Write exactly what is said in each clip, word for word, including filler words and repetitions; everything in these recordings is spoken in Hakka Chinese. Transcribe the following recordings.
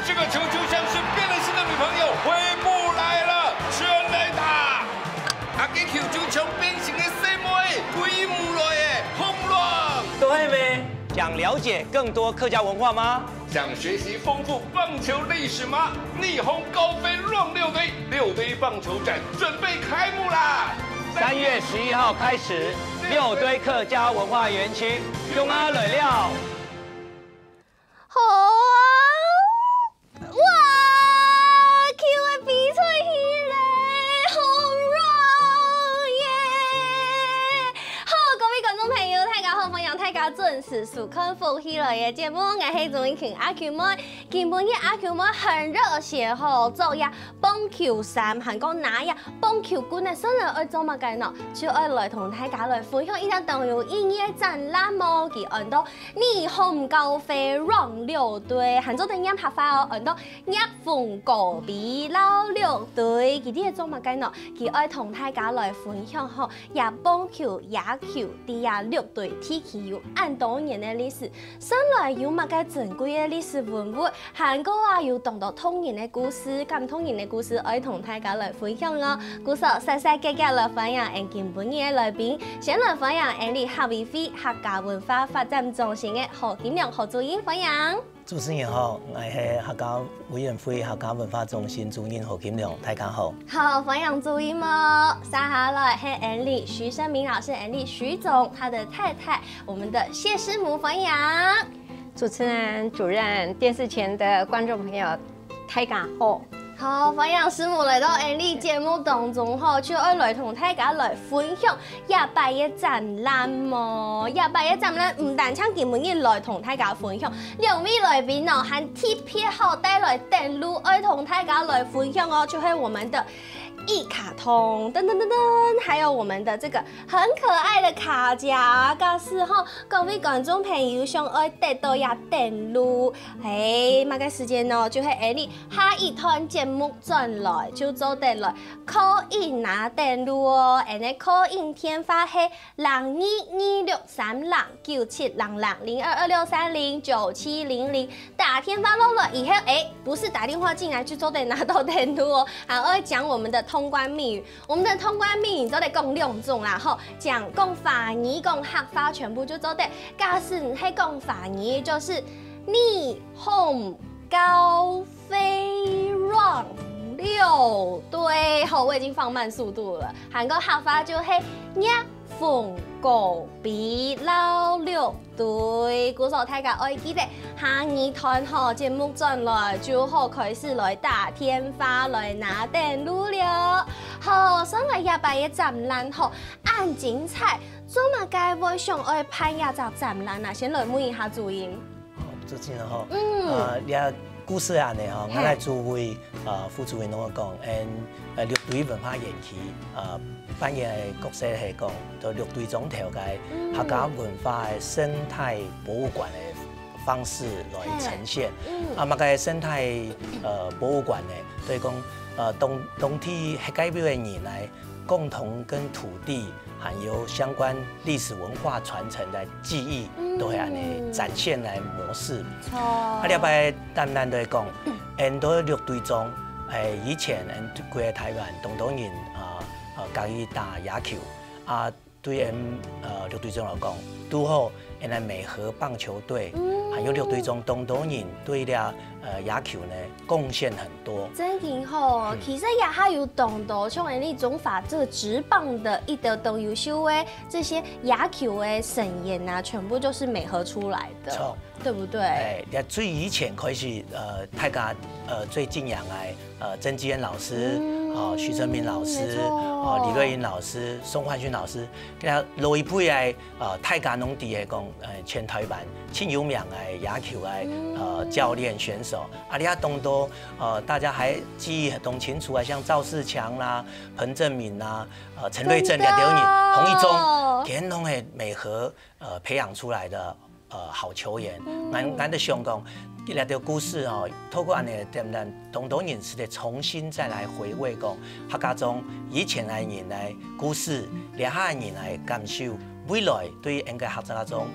这个球就像是变了心的女朋友回不来了，全垒打！啊，这球就像变形的細妹，飞舞来的，轰隆！都还没想了解更多客家文化吗？想学习丰富棒球历史吗？日本高飞乱六堆六堆棒球展准备开幕啦！三月十一号开始，六堆客家文化园区，中阿磊料。 好啊！哇，球个飛出去咧，好爽耶！好，各位观众朋友，大家好，欢迎大家准时收看《福气来了》节目，我是主持人阿球妹。今晡日阿球妹很热血吼，做呀 棒球衫，還過拿呀棒球棍个，上來愛做麼个呢？就愛來同大家來分享一隻當有意義个展覽哦，佢安到日本高飛亂六堆，還做得念客話哦，安到日本高飛亂六堆。佢這做麼个呢？佢愛同大家來分享吼，這棒球、野球，在這六堆地區有恁多年个歷史，上來有麼个珍貴个歷史文物， 還過啊，有當多動人个故事、感動人个故事，愛同大家來分享哦。故所，煞煞遽遽來歡迎𠊎今晡日个來賓，先來歡迎𠊎俚客委會客家文化發展中心个何金良何主任，歡迎。主持人好，𠊎係客家委員會客家文化中心主任何金良，大家好。好，歡迎主任哦。接下來係𠊎俚徐生明老師，𠊎俚徐總，他的太太，我們的謝師母，歡迎。 主持人、主任、電視前的觀眾朋友，大家好。好，歡迎師母來到𠊎俚節目當中吼，就愛來同大家來分享這擺个展覽哦。這擺个展覽毋單淨今晡日來同大家分享，兩位來賓哦，還特別好帶來等路，愛同大家來分享哦，就係我們的 一卡通，噔噔噔噔，還有我們的這個很可愛的卡夾，假使吼，各位觀眾朋友想愛得到這等路，嘿，麼个時間呢？就係𠊎俚下一段節目轉來，就做得來call in拿等路哦。𠊎俚call in電話係 零二二六三零九七零零，零二二六三零九七零零，打電話落來以後，誒，不是打電話進來就做得拿到等路哦，還愛講我們的通關密語。我們的通關密語做得講兩種啦，吼，講，講華語、講客話，全部就做得。假使你係講華語，就是日本高飛亂六堆，吼，我已經放慢速度了。還過客話就係日本高飛亂六堆。故所大家愛記得，下二段吼，節目轉來就好開始來打電話來拿等路了。好，上來這擺个展覽吼，恁精彩，做麼个會想愛辦這隻展覽啊？先來問一下主任。 哦，主持人吼，嗯。呃，這故事恁仔吼，嘿。𠊎來主委，呃，副主委攏會講，嗯，呃，六堆文化園區，呃，扮演个角色係講，就六堆庄頭个，嗯。客家文化个生態博物館个方式來呈現。嘿。嗯。啊，麼个生態，呃，博物館呢，所以講，呃，當，當地客家个人來 共同跟土地還有相關歷史文化傳承的記憶，嗯。都會恁仔展現來模式。著。啊，這擺單單來講，恁多六堆庄，誒，以前恁規个台灣當多人啊，啊，家己打野球啊，對恁，呃，六堆庄來講，拄好 恁仔美和棒球隊，嗯。還有六堆庄當多人對這，呃，野球呢貢獻很多。真挺好哦，嗯。其實也還有當多，像𠊎俚中華這職棒的一個當優秀的這些野球的神顏啊，全部就是美和出來的，著。對不對？哎，也最以前開始，呃，大家，呃，最敬仰个 呃，曾紀恩老師，嗯。哦，徐正平老师，没错哦，李瑞英老师、宋煥勋老师，佢等老一輩个，呃，大家攏知个講，呃，全台灣盡有名个野球个，呃，教練選手。啊，你看當多，呃，大家還記憶當清楚啊，像趙世強啦、彭政閔啦、呃，陳瑞正，真的這兜人，洪一中，佢等攏係美和，呃，培養出來的。 呃，好球員。俺俺兜想講，這兜故事哦，透過恁呢个展覽，當多人識得重新再來回味講，客家庄以前个人个故事，這下个人个感受，未來對𠊎个客家庄，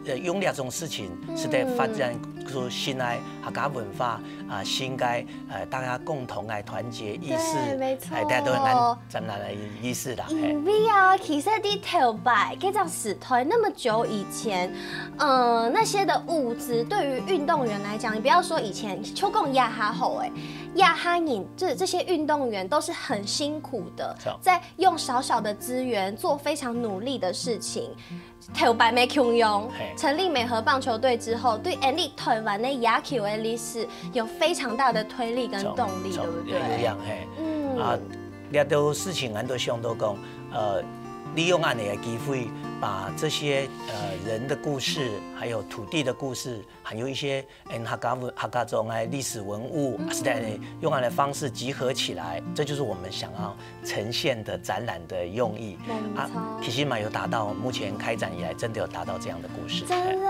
呃，用這種事情，識得發展出新个客家文化啊，新个呃大家共同个團結意識，對，沒錯哎，大家都很難展覽个意識啦。嘿。因為啊，其實你頭擺這張時代那麼久以前，呃，那些的物資對於運動員來講，你不要說以前，就講這下好哎，這下人這這些運動員都是很辛苦的是啊，在用少少的資源做非常努力的事情。頭擺無共樣嘿，成立美和棒球隊之後，對𠊎俚台灣的野球的歷史有非常大的推力跟動力，對不對？有影嘿。嗯啊，這兜事情俺都想到講，呃，利用恁呢个機會，把這些呃人的故事，還有土地的故事，還有一些嗯客家文客家庄个歷史文物，啊，是在用恁呢方式集合起來，這就是我們想要呈現的展覽的用意。沒錯啊，其實嘛有達到，目前開展以來真的有達到這樣的故事。真的，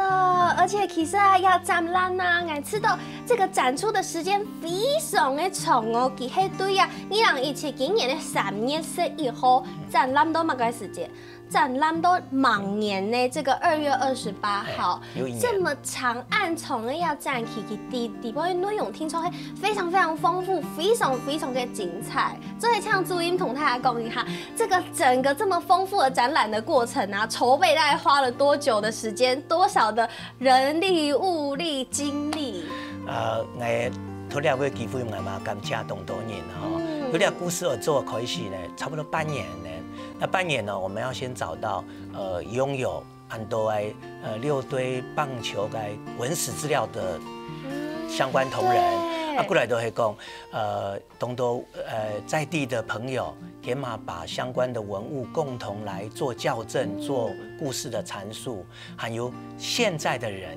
而且其實啊，這展覽啊，𠊎知道這個展出的時間非常的長哦，佢係對啊，二零一七今年的三月十一號展覽到麼个時間？展覽到明年呢，這個二月二十八號，哎有一年這麼長恁長的這展期，佢底底背的內容聽說會非常非常豐富，非常非常的精彩。所以像朱音同大家講一下，這個整個這麼豐富的展覽的過程啊，籌備大概花了多久的時間，多少的人力、物力、精力？呃，𠊎透過這個機會，𠊎嘛感謝當多人吼。嗯有這故事而做開始呢，差不多半年呢。那半年呢，我們要先找到呃擁有很多个呃六堆棒球个文史資料的相關同仁，對啊，過來都會講，呃，當多呃在地的朋友，也嘛把相關的文物共同來做校正，做故事的闡述，還有現在的人，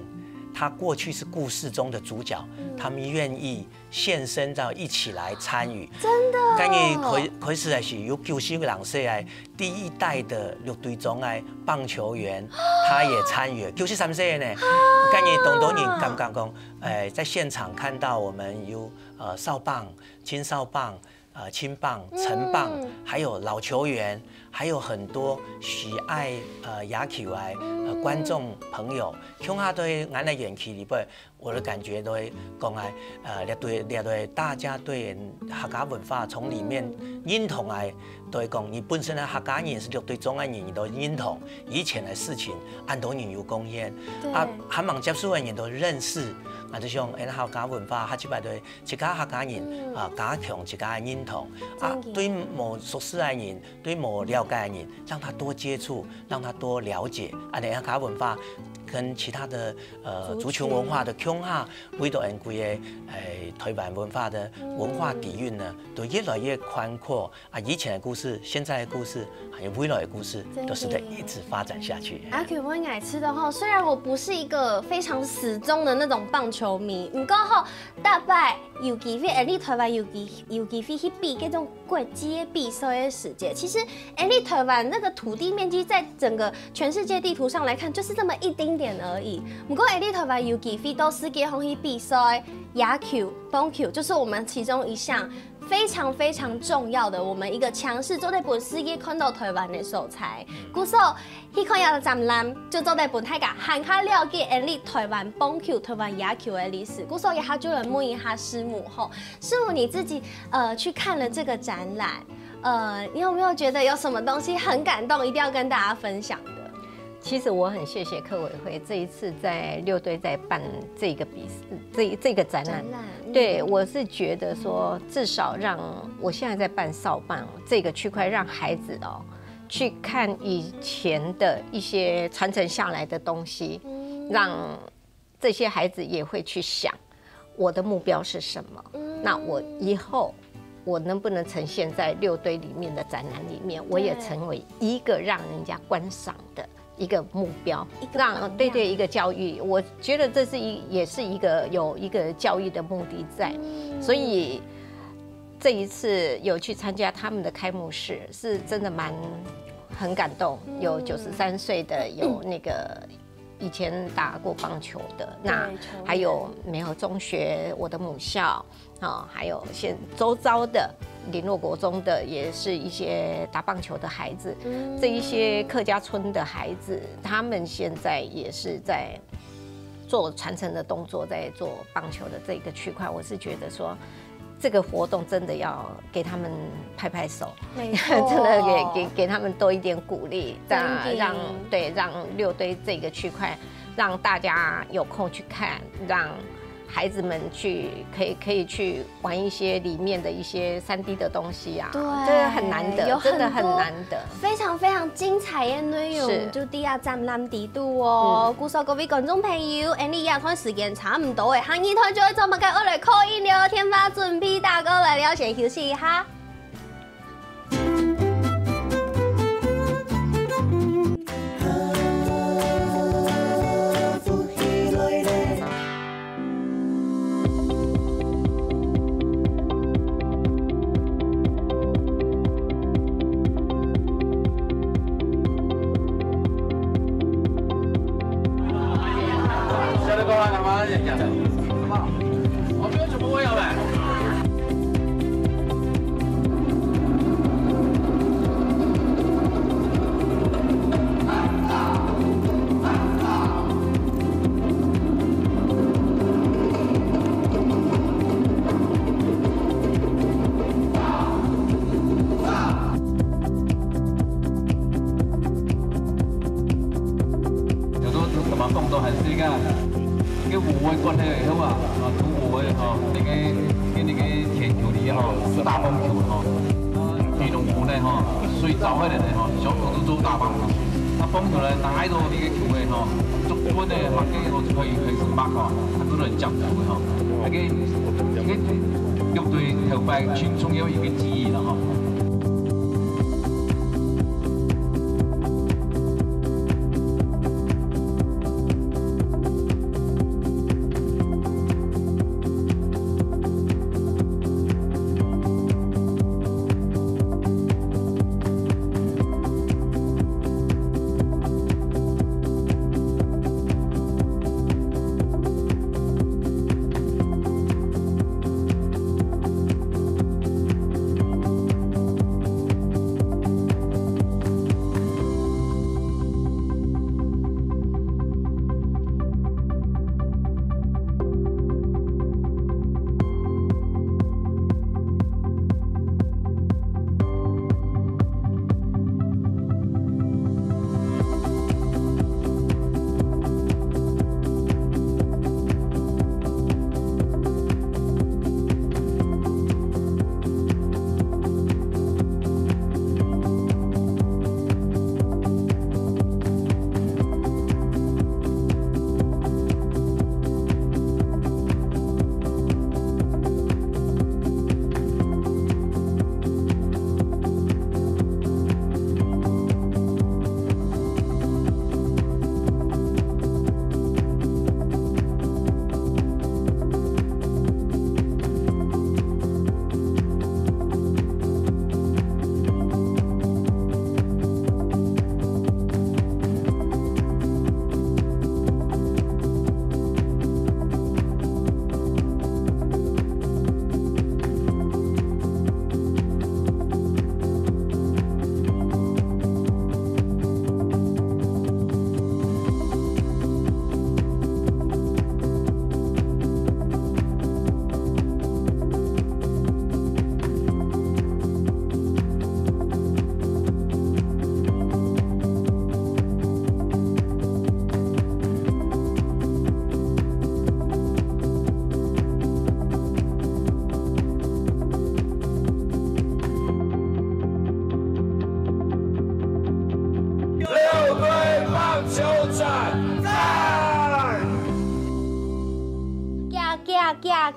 他過去是故事中的主角，他們願意現身到一起來參與。真的，今日開開始个係有九十零歲个第一代的六堆庄个棒球員，他也參與了，九十三歲呢。今日當多人感覺講，哎，在現場看到我們有呃少棒、青少棒、呃青棒、成棒，還有老球員，還有很多喜愛呃野球个呃觀眾朋友，共下對俺个園區裡背，我的感覺都會講啊，呃，這對這對大家對客家文化從裡面認同啊，都會講你本身个客家人是六堆庄个人，你都認同以前个事情，恁多人有貢獻，對啊，還吂接觸个人都認識，啊，就像哎客家文化，下一擺都會自家客家人啊，加強自家个認同，啊，真的對無熟識个人，對無了解个人，讓他多接觸，讓他多了解，啊，恁樣客家文化跟其他的呃族群文化的共下，為到𠊎个誒台灣文化的文化底蘊呢，都越來越寬闊啊。以前的故事、現在的故事，還有未來的故事，真的都是得一直發展下去。阿Q，我也知道吼，雖然我不是一個非常死忠的那種棒球迷，不過吼，大概有機會，哎，你台灣有機有機會去比這種國際的比賽的時節，其實，哎，你台灣那個土地面積在整個全世界地圖上來看，就是這麼一丁點而已。不過，哎，你台灣有機會到世界上去比賽，野球、棒球，就是我們其中一項非常非常重要的，我們一個強勢做得分世界看到台灣的所在。故所，去看這個展覽，就做得分大家還較了解𠊎俚台灣棒球、台灣野球的歷史。故所，這下就來問一下師母吼，師母你自己呃去看了這個展覽，呃，你有沒有覺得有什麼東西很感動，一定要跟大家分享的？其實我很謝謝客委會這一次在六堆在辦這個比這這個展覽，展覽，嗯對我是覺得說，至少讓我現在在辦少棒這個區塊，讓孩子哦去看以前的一些傳承下來的東西，讓這些孩子也會去想我的目標是什麼，那我以後我能不能呈现在六堆里面的展览里面，我也成为一个让人家观赏的一个目标，一个榜样。让，对，对，一个教育。我觉得这是一，也是一个，有一个教育的目的在。所以这一次有去参加他们的开幕式，是真的蛮，很感动。有九十三岁的，有那个以前打过棒球的，那对，球员。还有梅河中学，我的母校，哦，还有现，周遭的联络国中的，也是一些打棒球的孩子。这一些客家村的孩子，他们现在也是在做传承的动作，在做棒球的这个区块。我是觉得说，这个活动真的要给他们拍拍手，没错。真的给，给，给他们多一点鼓励，让，真的。让，对，让六堆这个区块，让大家有空去看，让孩子们去，可以，可以去玩一些里面的一些三D的东西啊，对，这个很难得，有很多真的很难得。非常非常精彩的内容，是。就在這展覽裡肚哦。嗯。故所各位觀眾朋友，恁呢這段時間差毋多誒，下二段就會做麼个？愛來call in了，電話準備打過來了，先休息一下。有時候怎麼講都還是一個跟湖的關係也好啊，啊，同湖的吼，那個，跟那個天球一樣吼，打棒球吼，啊，基隆湖呢吼，水燥起來呢吼，上多都做打棒球。啊，棒球呢，拿到那個球的吼，足準的，嘛，那個就可以，可以是mark吼，啊，都能講球的吼。那個，那個六堆頭擺青春有一個記憶了吼。六堆棒球展，讚！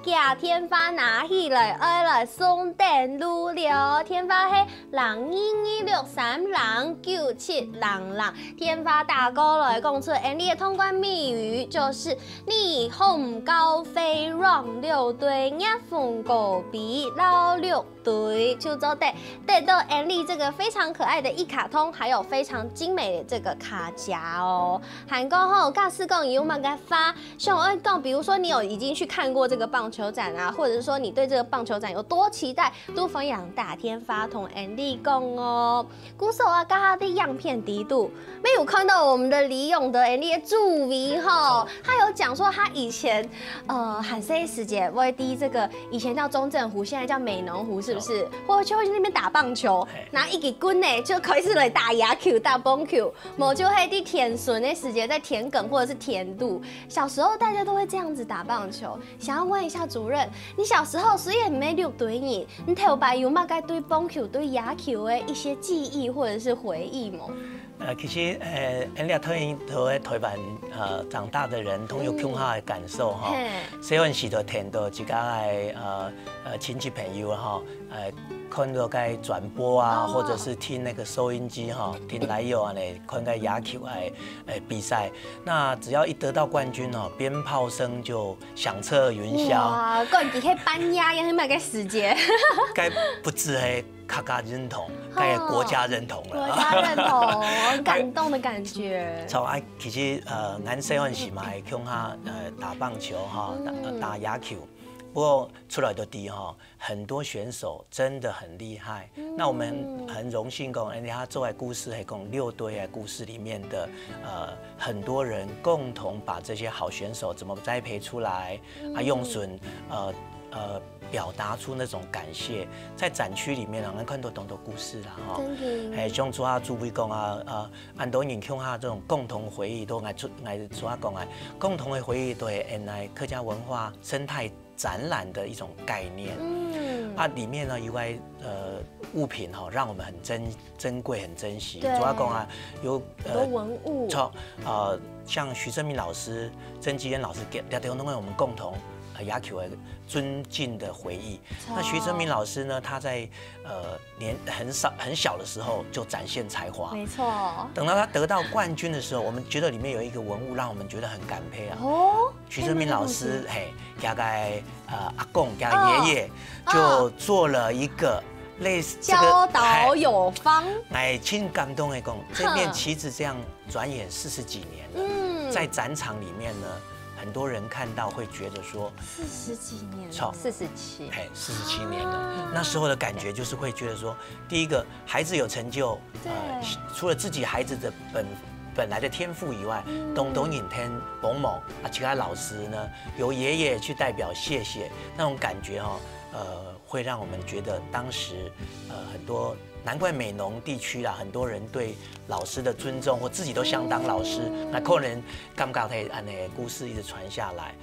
个電話拿起來，愛來送等路了。電話係零二二六三零九七零零。電話打過來，講出𠊎俚个通關密語，就是你好交飛浪六堆，熱紅高飛老六堆，就做得得到𠊎俚這個非常可愛的一卡通，還有非常精美的這個卡夾哦。還過吼，假使講有麼个話， 像我講，比如說你有已經去看過這個棒球展啊，或者是說你對這個棒球展有多期待，都歡迎打電話同𠊎俚講哦。故所啊，剛剛的樣片底肚，沒有看到我們的李勇的𠊎俚的助理吼，他有講說他以前，呃，還細時節會在這個以前叫中正湖，現在叫美濃湖，是不是？或者就會去那邊打棒球，拿一支棍呢，就開始來打野球、打棒球，無就會在田脣的時節，在田埂或者是田肚， 小時候大家都會這樣子打棒球。想要問一下主任，你小時候雖然毋係六堆人，你頭擺有麼个對棒球、對野球的一些記憶或者是回憶無？呃，其實，呃，𠊎這對都在台灣，呃，長大的人，都有共下的感受哈。嘿。細漢時就聽到自家个，呃，呃，親戚朋友哈，呃，看到該轉播啊，哦。或者是聽那個收音機哈，聽來有恁呢，看該野球个，呃，比賽。 那只要一得到冠軍哦，鞭炮聲就響徹雲霄。哇，冠軍係半夜，也係麼个時節？該不止係客家認同，該國家認同了。國家認同，很感動的感覺。像啊，其實，呃，𠊎細漢時嘛，會共下，呃，打棒球哈，打，嗯。打野球。不過出來就知哈， 很多選手真的很厲害。嗯。那我們很榮幸講，哎，他做的故事，還講六堆的故事裡面的，呃，很多人共同把這些好選手怎麼栽培出來，啊，嗯。用準，呃，呃，表達出那種感謝。在展區裡面啊，𠊎看到當多故事啦，吼。真的。哎，像主啊，主委講啊，呃，恁多人共下這種共同回憶，都愛出，愛主啊講啊，共同的回憶都係原來客家文化生態 展覽的一種概念。嗯。啊，裡面呢，有个，呃，物品哈，讓我們很珍，珍貴、很珍惜。對。主要講啊，有，呃，很多文物。像，呃，像徐正明老師、曾基恩老師給，給，給我們共同，呃，野球的尊敬的回憶。那徐正明老師呢，他在，呃，年，很少，很小的時候就展現才華。沒錯。等到他得到冠軍的時候，我們覺得裡面有一個文物讓我們覺得很感佩啊。哦。 徐正明老師，嘿，佢个，呃，阿公，佢个爺爺，哦。就做了一個類似這個，教導有方。嘿，哎，盡感動的講，這面旗子這樣轉眼四十幾年了，嗯。在展場裡面呢，很多人看到會覺得說，四十幾年了。錯。四十七。嘿，四十七年了。啊。那時候的感覺就是會覺得說，第一個，孩子有成就，呃，對。除了自己孩子的本，本來的天賦以外，嗯。當多人添幫忙啊，其他老師呢，由爺爺去代表謝謝，那種感覺哦，呃，會讓我們覺得當時，呃，很多，難怪美濃地區啦，很多人對老師的尊重，或自己都想當老師，嗯。那可能感覺佢恁呢故事一直傳下來。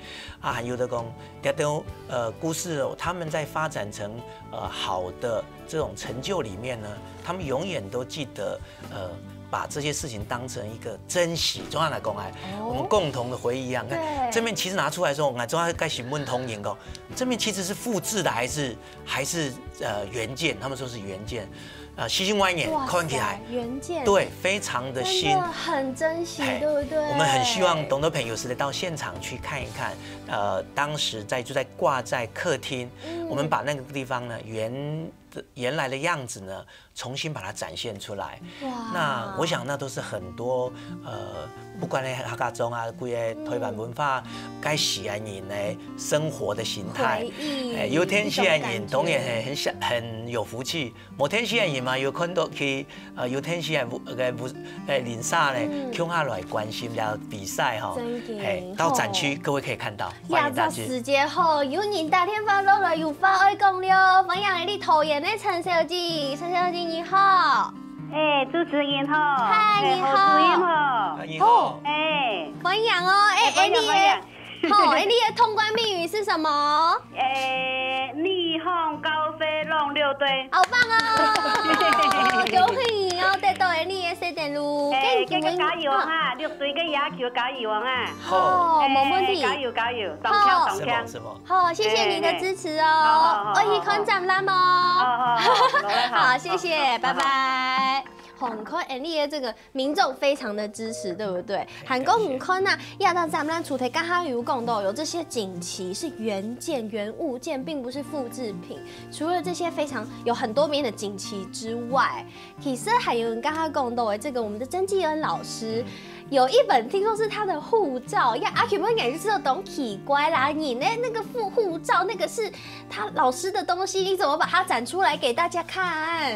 啊，還有的講，這種，呃，故事哦，他們在發展成，呃，好的 這種成就裡面呢，他們永遠都記得，呃，把這些事情當成一個珍惜。總要來講，哎，哦。我們共同的回憶一樣。你看，對。這面旗子拿出來的時候，我們還總要開始問同仁講，這面旗子是複製的還是，還是，呃，原件？他們說是原件。呃，四十外年，哇塞，看起來，原件。對，非常的新。真的很珍惜，嘿，對不對？我們很希望當多朋友是到現場去看一看，呃，當時在，就在掛在客廳，嗯。我們把那個地方呢，原 原來的樣子呢，重新把它展現出來。哇。那我想那都是很多，呃，不管是客家庄啊，歸個台灣文化，該時个人呢，生活的形態。回憶，哎，有天時个人，一種感覺。當然很，很享，很有福氣。無天時个人嘛，有看到去，呃，有天時个屋，个屋，个鄰舍呢，嗯。共下來關心了比賽吼。真的，嘿，到展區吼。各位可以看到。 歡迎大家。這隻時節吼，有人打電話落來，有話愛講了。歡迎𠊎俚桃園个陳小姐，陳小姐你好。哎，主持人好。嗨，你好。哎，侯主任好。嗨，你好。哎。歡迎哦，哎，哎，歡迎，你的，歡迎。好，哎，你的通關密語是什麼？哎，你好，高飛浪六堆。好棒哦！恭喜你哦，得到哎，你的小電路。哎，跟你加油啊，綠隊个野球加油啊！好，無問題。加油加油，當強當強！是無？是無？好，謝謝你的支持哦。好好好，愛去看展覽哦。好好好，好，謝謝，拜拜。很快，哎，你的這個民眾非常的支持，對不對？還講你看啊，亞當展覽除了剛剛有講到有這些錦旗是原件、原物件，並不是複製品。除了這些非常有很多面的錦旗之外， 其實還有你剛剛講到的這個，我們的曾紀恩老師，有一本聽說是他的護照，呀，阿Q本來就知道懂奇怪啦，你呢那個護護照那個是他老師的東西，你怎麼把它展出來給大家看？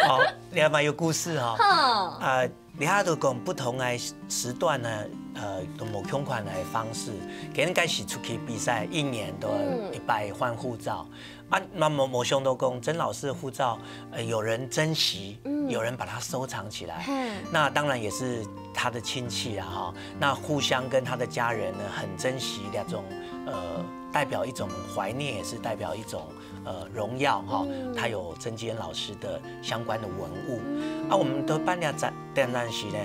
哦，你還蠻有故事哈。哈，啊，你還都講不同的時段呢，呃，都無共款的方式，今日開始出去比賽，一年都一擺換護照。 啊，那麼無想到講，曾老師的護照，呃，有人珍惜，有人把它收藏起來。那當然也是他的親戚啊，哈。那互相跟他的家人呢，很珍惜那種，呃，代表一種懷念，也是代表一種，呃，榮耀，哈。他有曾紀恩老師的相關的文物。啊，我們都辦了展，展覽時呢，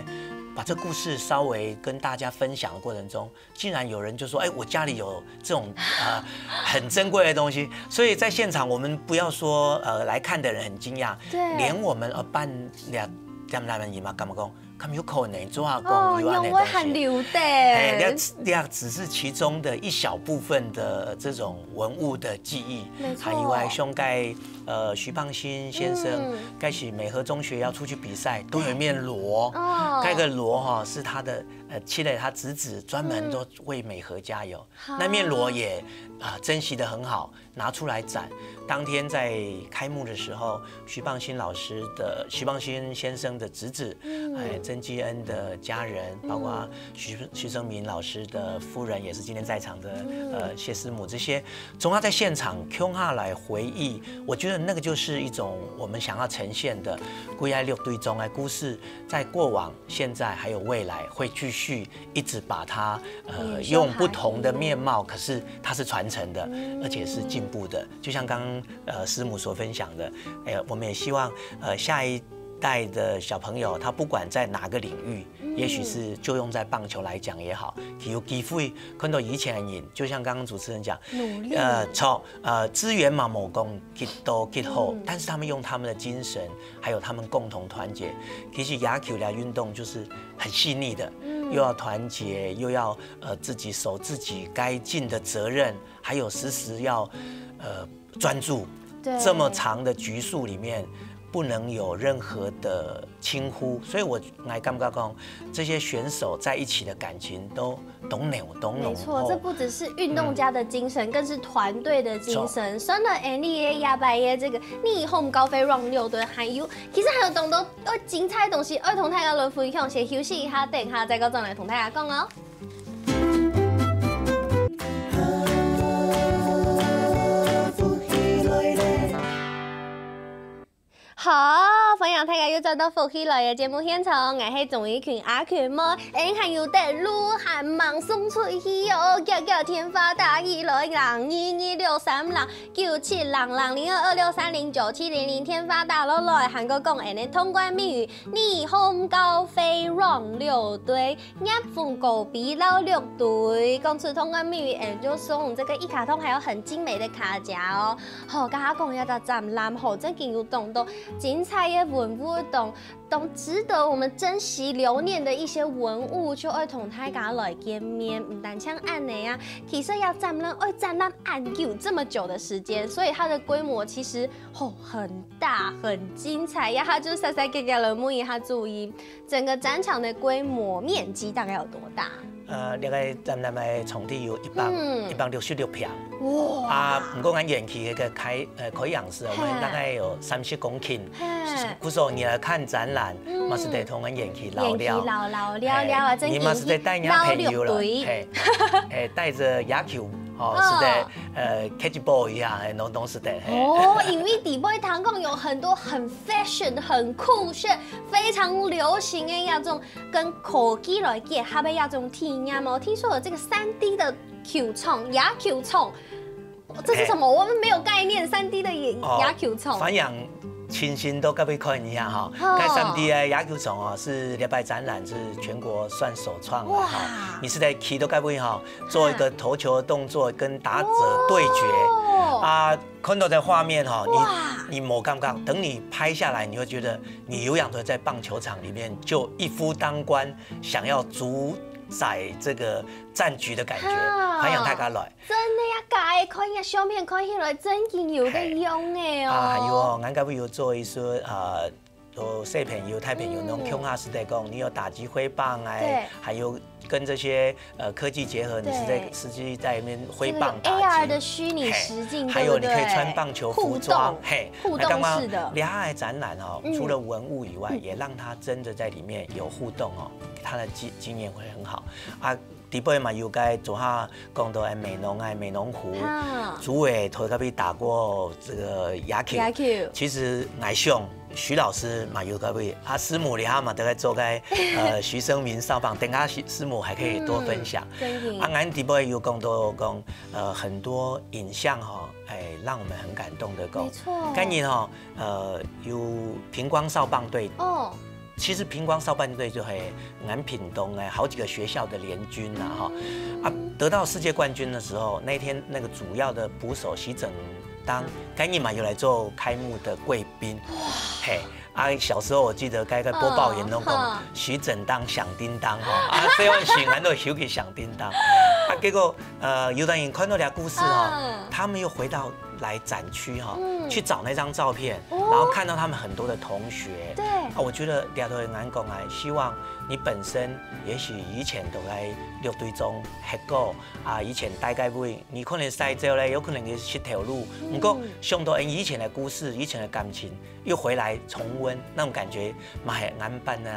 把這故事稍微跟大家分享的過程中， 竟然有人就說：“哎，我家裡有這種，呃，很珍貴的東西。”所以在現場，我們不要說，呃，來看的人很驚訝，對。連我們，呃，辦了，他們，他們姨媽幹嘛講，他們有可能做下工，哦，有恁樣的東西。因為很流的。哎，那，那只是其中的一小部分的這種文物的記憶，沒錯。還有啊，像該，呃，徐傍興先生，嗯。該是美和中學要出去比賽，都有一面鑼，哦。該個鑼哈，是他的 呃，其實他侄子專門都為美和加油。那面锣也，啊，珍惜得很好，拿出來展。當天在開幕的時候，徐傍興老師的，徐傍興先生的侄子，哎，曾紀恩的家人，包括徐，徐聲明老師的夫人，也是今天在場的，呃，謝師母，這些，總要在現場共下來回憶，我覺得那個就是一種我們想要呈現的歸愛六堆中的故事，在過往 現在還有未來，會繼續一直把它，呃，用不同的面貌，可是它是傳承的，而且是進步的。就像剛剛，呃，師母所分享的，哎，我們也希望，呃，下一代的小朋友，他不管在哪個領域，也許是就用在棒球來講也好，佢有機會看到以前的人，就像剛剛主持人講，努力。呃，從，呃，資源嘛，無講幾多幾好，但是他們用他們的精神， 還有他們共同團結。其實野球這運動就是很細膩的，又要團結，又要，呃，自己守自己該盡的責任，還有時時要，呃，專注。對。這麼長的局數裡面，不能有任何的輕忽。所以我，我感覺講，這些選手在一起的感情都 當濃，當濃厚。沒錯，這不只是運動家的精神，更是團隊的精神。所以呢，哎，你也要把這個日本高飛浪六隊，還有，其實還有當多，呃，精彩的東西，愛同大家來分享，先休息一下，等一下再過轉來同大家講哦。好，歡迎大家又轉到福氣來了節目現場，𠊎係鍾怡群阿群妹，𠊎還有帶路還吂送出去哦，遽遽電話打起來，零二二六三零九七零零，零二二六三零九七零零，電話打落來，還過講𠊎个通關密語，日本高飛浪六隊， 日本高飛浪六隊，講出通關密語，𠊎就送這個一卡通，還有很精美的卡夾哦。好，剛剛講這隻展覽吼，真經有當多精彩的文物，當，當值得我們珍惜留念的一些文物，就愛同大家來見面。毋單淨恁樣啊，其實這展覽愛展覽恁久，這麼久的時間，所以它的規模其實吼很大很精彩呀。它就細細格格來問一下注意， 整個展場的規模面積大概有多大？呃，這個展覽个場地有一百，嗯。一百六十六坪。哇！啊，毋過𠊎園區該個開，呃，開放式，我們大概有三十公頃。嘿。故所你來看展覽，嗯。嘛係得同𠊎園區尞尞。園區尞尞尞尞啊，嘿，真經你嘛係得帶你朋友了，尞六堆。嘿，嘿，帶著野球，哦，哦。係得，呃，catch ball一下，嘿，攏，攏係得，嘿。哦，因為底背聽講有很多很fashion、很酷炫、 非常流行的那種跟科技來結合的那種體驗哦。聽說有這個三D的球場、野球場，這是什麼？我們沒有概念，三D的野，哦，野球場。反正親身到該位看一下哈。好。該三D个野球場哦，是這擺展覽是全國算首創的哈。哇。你是在踢到該位哈，做一個投球的動作，跟打者對決。哦。啊，看到這畫面哈，你，哇。你無感覺，等你拍下來，你會覺得你有氧的在棒球場裡面就一夫當關，想要主宰這個戰局的感覺，哈。還想大家來。 真的呀，假个看个相片看起來真經有个樣个哦。嘿。啊，還有哦，𠊎該位有做一些，呃，有小朋友、大朋友，嗯。那種共下時代講，你有打擊揮棒哎，對。還有跟這些，呃，科技結合，你是在，對。實際在那邊揮棒打擊。這個A R的虛擬實境，嘿，還有你可以穿棒球服裝，對不對？嘿，互動，互動式的。那剛剛兩岸展覽哦，嗯。除了文物以外，嗯。也讓他真的在裡面有互動哦，他的經，經驗會很好啊。 底背嘛有該昨下講到个美濃啊，美濃湖，哈。朱偉頭該位打過這個野球。野球。其實𠊎想徐老師嘛有該位，啊，師母這下嘛都在做該，呃，徐聲明少棒，等下徐，師母還可以多分享。嗯，真的。啊，𠊎底背有講到講，呃，很多影像哈，哎，讓我們很感動的講。沒錯。該日哈，呃，有屏光少棒隊。哦。其實屏光少棒隊就係 𠊎屏東欸，好幾個學校的聯軍啊，哈。啊，得到世界冠軍的時候，那一天那個主要的捕手徐正當，該日嘛有來做開幕的貴賓。嘿，啊，小時候我記得該個播報員都講，嗯，嗯。徐正當響叮噹哈，啊，所以我喜歡都尤其響叮噹。啊，結果，呃，有的人看到這故事哈，嗯。他們又回到來展區哈，嗯。去找那張照片，哦。然後看到他們很多的同學。對。啊，我覺得這對𠊎來講啊，希望 你本身也許以前都在六堆中歇過啊，以前大概會，你可能賽走咧，有可能去食頭路。嗯。毋過想到𠊎以前的故事，以前的感情，又回來重溫，那種感覺，嘛係𠊎辦个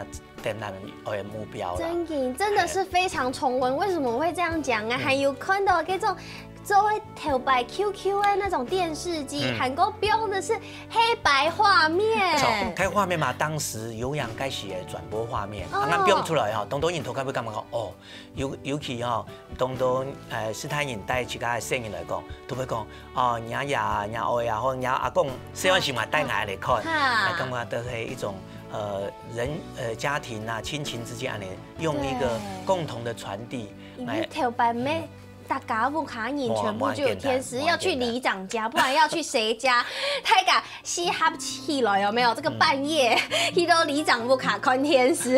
展覽个目標啦。真的，真的是非常重溫。為什麼我會這樣講啊？嗯。還有看到這種 做頭擺QQ个那種電視機，嗯。還過放的是黑白畫面。著，該畫面嘛，當時有影該時个轉播畫面，哦。啊，𠊎放出來吼，當多人頭該會感覺講，哦，尤，尤其吼，當多，呃，斯坦人帶自家个細人來講，都會講，哦，若爺、若哀啊，或者若阿公，細漢時嘛帶𠊎來看，哈。來感覺都係一種，呃，人，呃，家庭啊，親情之間恁樣，用一個對。共同的傳遞來，已經頭擺咩？ 大家屋下人全部就有電視，無，無，無，要去里長家，不然要去誰家？大家集合起來有沒有？這個半夜，嗯。去到里長屋下看電視，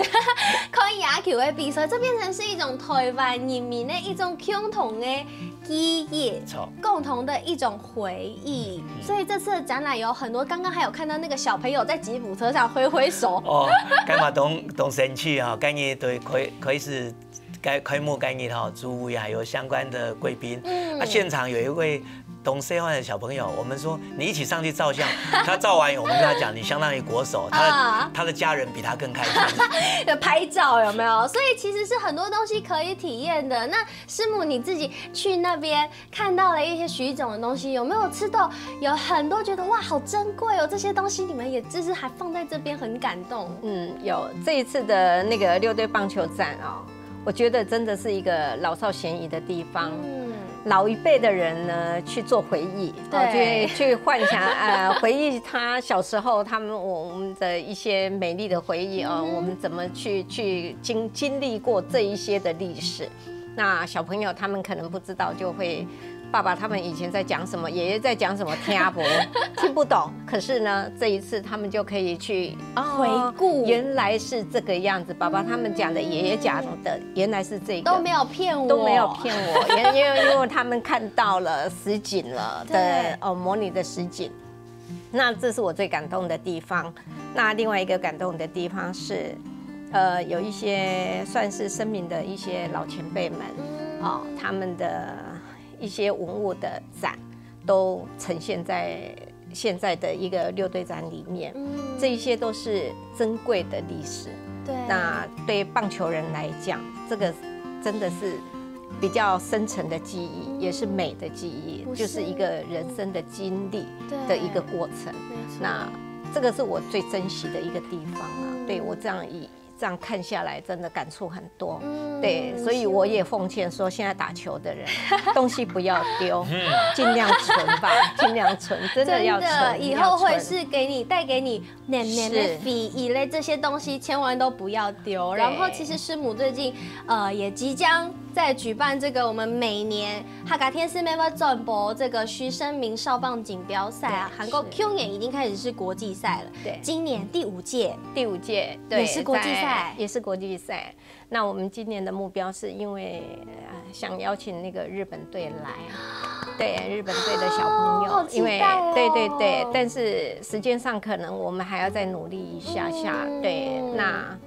看野球个比賽，這變成是一種台灣人民的一種共同的記憶，著。共同的一種回憶。嗯。所以這次的展覽有很多，剛剛還有看到那個小朋友在吉普車上揮揮手。哦，該嘛當，當生趣啊，該日對，開，開始 開，開幕該日吼，主委還有相關的貴賓，嗯。啊，現場有一位當細漢的小朋友，我們說你一起上去照相，他照完，我們跟他講，你相當於國手，他的，啊。他的家人比他更開心。就拍照有沒有？所以其實是很多東西可以體驗的。那師母你自己去那邊看到了一些徐總的東西，有沒有吃到？有很多覺得哇，好珍貴哦，這些東西你們也就是還放在這邊，很感動。嗯，有，這一次的那個六堆棒球展哦， 我覺得真的是一個老少咸宜的地方。嗯。老一輩的人呢，去做回憶，哦，對。去，去幻想，呃，回憶他小時候，他們，我，我們的一些美麗的回憶哦，嗯哼。我們怎麼去，去經，經歷過這一些的歷史。那小朋友他們可能不知道，就會，爸爸他們以前在講什麼，爺爺在講什麼，聽不，聽不懂。可是呢，這一次他們就可以去，哦，回顧。原來是這個樣子，爸爸他們講的，爺爺講的，原來是這個。都沒有騙我。都沒有騙我，因為，因為，因為他們看到了實景了的，對。哦，模擬的實景。那這是我最感動的地方。那另外一個感動的地方是，呃，有一些算是生命的一些老前輩們，嗯。哦，他們的一些文物的展都呈現在現在的一個六堆展裡面。嗯。這一些都是珍貴的歷史。對。那對棒球人來講，這個真的是比較深層的記憶，嗯。也是美的記憶，不是。就是一個人生的經歷的一個過程。對。沒錯。那這個是我最珍惜的一個地方啊。嗯。對，我這樣以这样看下来，真的感触很多。嗯，对，所以我也奉劝说，现在打球的人，东西不要丢，尽量存吧，尽量存，真的要存，真的，以后会是给你，带给你黏黏的回忆嘞，这些东西千万都不要丢。然后，其实师母最近，呃，也即将在举办这个我们每年客家電視乜會轉播这个徐盛名少棒锦标赛啊，韩国去年已经开始是国际赛了，对，今年第五届，第五届，对，也是国际赛，也是国际赛。那我们今年的目标是因为呃想邀请那个日本队来，对日本队的小朋友，因为对对对，但是时间上可能我们还要再努力一下下，对，那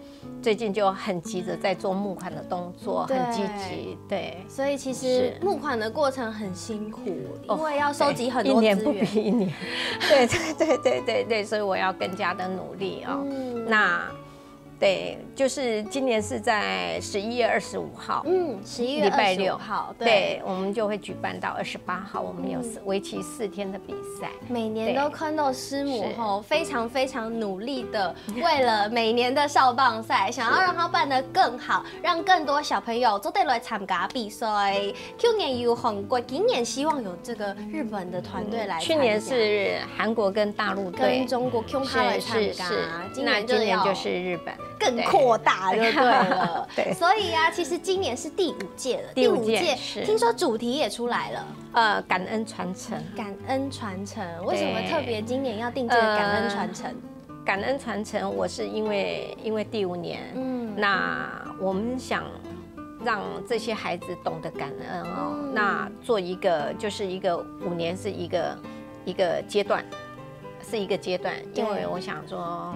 最近就很急着在做募款的动作，很积极，对。所以其实募款的过程很辛苦，因为要收集很多资源，一年不比一年，对对对对对对，所以我要更加的努力哦。那对，就是今年是在十一月二十五号，嗯，十一月二十五号，对，我们就会举办到二十八号，我们有四为期四天的比赛。每年都看到师母吼，非常非常努力的，为了每年的少棒赛，想要让它办得更好，让更多小朋友都得来参加比赛。去年有韩国，今年希望有这个日本的团队来参加。去年是韩国跟大陆队，跟中国共下来参加，是是是，今年就要那今年就是日本。 更扩大就对了。对，所以啊，其实今年是第五届了，第五届，第五届是听说主题也出来了，呃，感恩传承，感恩传承，为什么特别今年要定这个感恩传承？感恩传承，我是因为因为第五年，嗯，那我们想让这些孩子懂得感恩哦，那做一个就是一个五年是一个一个阶段，是一个阶段，因为我想说。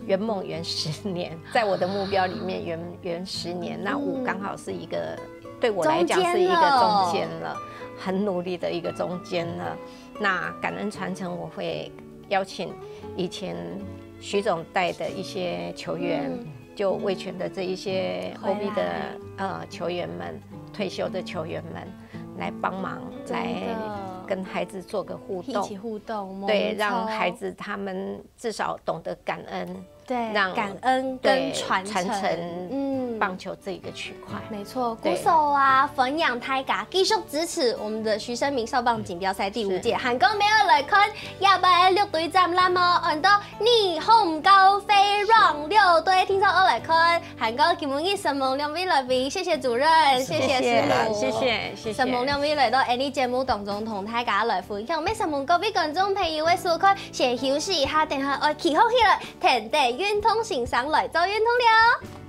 圆梦圆十年，在我的目标里面圆圆十年，那五刚好是一个对我来讲是一个中间了，很努力的一个中间了。那感恩传承，我会邀请以前徐总带的一些球员，就味全的这一些 O B 的呃球员们，退休的球员们来帮忙，来跟孩子做个互动，一起互动，对，让孩子他们至少懂得感恩。 对，让感恩跟传承，传承嗯，棒球这一个区块。没错，鼓手啊，分享大家继续支持我们的徐盛名少棒锦标赛第五届。韩国妹要来看，下班六队长啦么？很多你红高飞让六队，听说要来看。韩国今日承蒙两位来宾，谢谢主任，谢谢师母，谢谢谢谢，承蒙两位来到 Any 节目当中同大家来分享。没承蒙各位观众朋友的收看，先休息一下，等下爱起好起来。 跈等运动先生来做运动了。